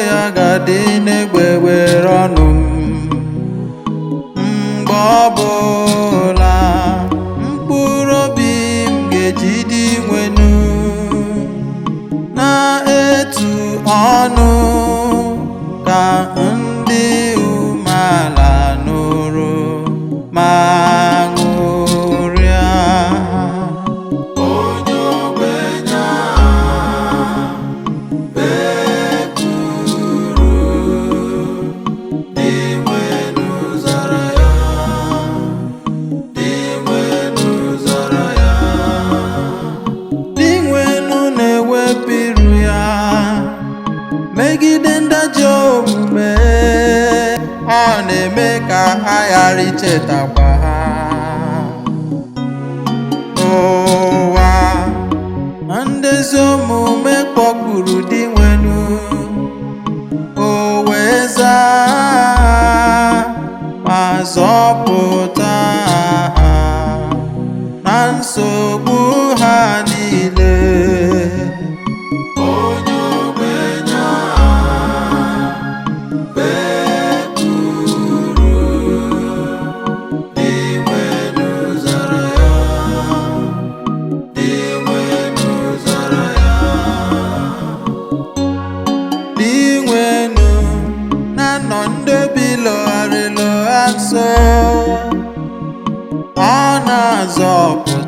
ya ga-adị n'egbugbere ọnụ m. Mgbe ọbụla mkpụrụ obi m ga-ejide nwenu na-etu ọnụ ka ndị umeala nụrụ ma ṅụrịa. Onye ogbenye bekwuru, Dinwenu zara ya, Dinwenu zara ya. Dinwenu na-ewepụ iru ya megide ndị ajọ omume, ọ na-eme ka a ghara ichetakwa ha. N'ụwa, ndị ezi omume kpọkuru Dinwenu, o wee zaa ma zọpụta ha na nsogbu ha niile. Onye ogbenye bekwuru, Dinwenu zara ya, Dinwenu zara ya. Dinwenu na-anọ ndị obi lọgharịrị nso, ọ na-azọpụta.